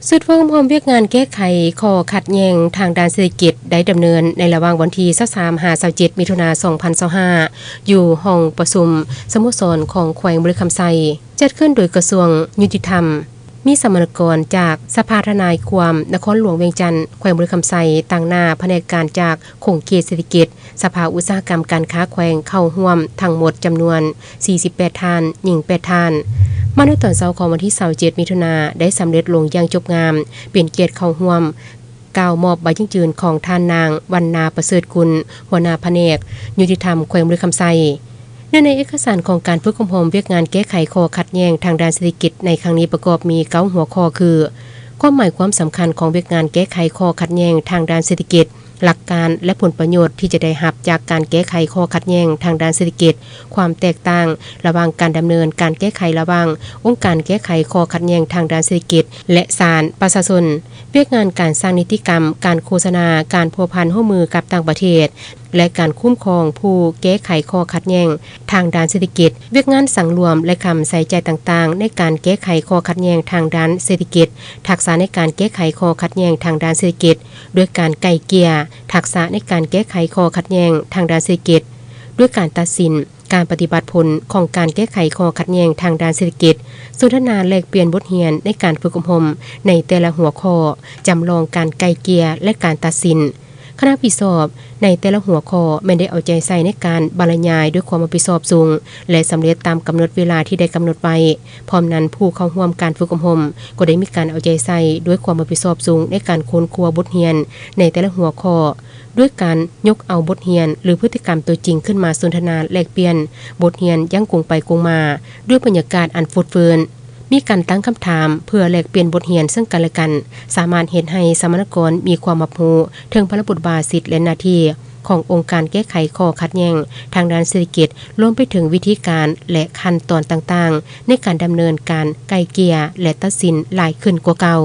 ຊຸດເວົ້າຮ່ວມວຽກງານແກ້ໄຂຂໍ້ຂັດແຍ່ງທາງດ້ານເສດຖະກິດ ໄດ້ດຳເນີນໃນລະຫວ່າງວັນທີຊາວສາມຫາຊາວເຈັດ ມິຖຸນາ ສອງພັນຊາວຫ້າ ຢູ່ຫ້ອງປະຊຸມສະໂມສອນຂອງແຂວງບໍລິຄຳໄຊ, ຈັດຂຶ້ນໂດຍກະຊວງຍຸຕິທຳ. ມີສຳມະນາກອນຈາກສະພາທະນາຍຄວາມນະຄອນຫຼວງວຽງຈັນ, ແຂວງບໍລິຄຳໄຊ, ຕາງໜ້າພະແນກການຈາກຂົງເຂດເສດຖະກິດ, ສະພາອຸດສາຫະກຳການຄ້າແຂວງເຂົ້າຮ່ວມທັງໝົດຈຳນວນສີ່ສິບແປດທ່ານ, ຍິງແປດທ່ານ. ມາໃນຕອນເຊົ້າຂອງວັນທີຊາວເຈັດ ມິຖຸນາ ໄດ້ສຳເລັດລົງຢ່າງຈົບງາມ, ເປັນກຽດເຂົ້າຮ່ວມ ກ່າວມອບໃບຢັ້ງຢືນຂອງທ່ານນາງ ວັນນາ ປະເສີດກຸນ, ຫົວໜ້າພະແນກຍຸຕິທຳແຂວງບໍລິຄຳໄຊ. ເນື່ອງໃນເອກະສານຂອງການຝຶກອົບຮົມວຽກງານແກ້ໄຂຂໍ້ຂັດແຍ່ງທາງດ້ານເສດຖະກິດໃນຄັ້ງນີ້ປະກອບມີເກົ້າຫົວຂໍ້ຄື: ຄວາມໝາຍຄວາມສຳຄັນຂອງວຽກງານແກ້ໄຂຂໍ້ຂັດແຍ່ງທາງດ້ານເສດຖະກິດ, ຫຼັກການ ແລະ ຜົນປະໂຫຍດທີ່ຈະໄດ້ຮັບຈາກການແກ້ໄຂຂໍ້ຂັດແຍ່ງທາງດ້ານເສດຖະກິດ, ຄວາມແຕກຕ່າງລະຫວ່າງການດຳເນີນການແກ້ໄຂລະຫວ່າງອົງການແກ້ໄຂຂໍ້ຂັດແຍ່ງທາງດ້ານເສດຖະກິດ ແລະ ສານປະຊາຊົນ, ວຽກງານການສ້າງນິຕິກຳ, ການໂຄສະນາ, ການພົວພັນຮ່ວມມືກັບຕ່າງປະເທດ ແລະ ການຄຸ້ມຄອງຜູ້ແກ້ໄຂຂໍ້ຂັດແຍ່ງທາງດ້ານເສດຖະກິດ, ວຽກງານສັງລວມ ແລະ ຄຳໃສ່ໃຈຕ່າງໆໃນການແກ້ໄຂຂໍ້ຂັດແຍ່ງທາງດ້ານເສດຖະກິດ, ທັກສະໃນການແກ້ໄຂຂໍ້ຂັດແຍ່ງທາງດ້ານເສດຖະກິດ ດ້ວຍການໄກ່ເກ່ຍ, ທັກສະໃນການແກ້ໄຂຂໍ້ຂັດແຍ່ງທາງດ້ານເສດຖະກິດ ດ້ວຍການຕັດສິນ, ການປະຕິບັດຜົນຂອງການແກ້ໄຂຂໍ້ຂັດແຍ່ງທາງດ້ານເສດຖະກິດ, ສົນທະນາແລກປ່ຽນບົດຮຽນໃນການຝຶກອົບຮົມໃນແຕ່ລະຫົວຂໍ້, ຈຳລອງການໄກ່ເກ່ຍ ແລະ ການຕັດສິນ. ຄະນະຜິດຊອບໃນແຕ່ລະຫົວຂໍ້ແມ່ນໄດ້ເອົາໃຈໃສ່ໃນການບັນລະຍາຍດ້ວຍຄວາມຮັບຜິດຊອບສູງ ແລະ ສຳເລັດຕາມກຳນົດເວລາທີ່ໄດ້ກຳນົດໄວ້. ພ້ອມນັ້ນ, ຜູ້ເຂົ້າຮ່ວມການຝຶກອົບຮົມກໍໄດ້ມີການເອົາໃຈໃສ່ດ້ວຍຄວາມຮັບຜິດຊອບສູງໃນການຄົ້ນຄວ້າບົດຮຽນໃນແຕ່ລະຫົວຂໍ້, ດ້ວຍການຍົກເອົາບົດຮຽນ ຫຼື ພຶດຕິກຳຕົວຈິງຂຶ້ນມາສົນທະນາແລກປ່ຽນບົດຮຽນຢ່າງກົງໄປກົງມາ ດ້ວຍບັນຍາກາດອັນຟົດຟື້ນ. ມີການຕັ້ງຄຳຖາມເພື່ອແລກປ່ຽນບົດຮຽນເຊິ່ງກັນແລະກັນ, ສາມາດເຮັດໃຫ້ສຳມະນາກອນມີຄວາມຮັບຮູ້ເຖິງພາລະບົດບາດສິດ ແລະ ໜ້າທີ່ຂອງອົງການແກ້ໄຂຂໍ້ຂັດແຍ່ງທາງດ້ານເສດຖະກິດ, ລວມໄປເຖິງວິທີການ ແລະ ຂັ້ນຕອນຕ່າງໆໃນການດຳເນີນການໄກ່ເກ່ຍ ແລະ ຕັດສິນຫຼາຍຂຶ້ນກວ່າເກົ່າ.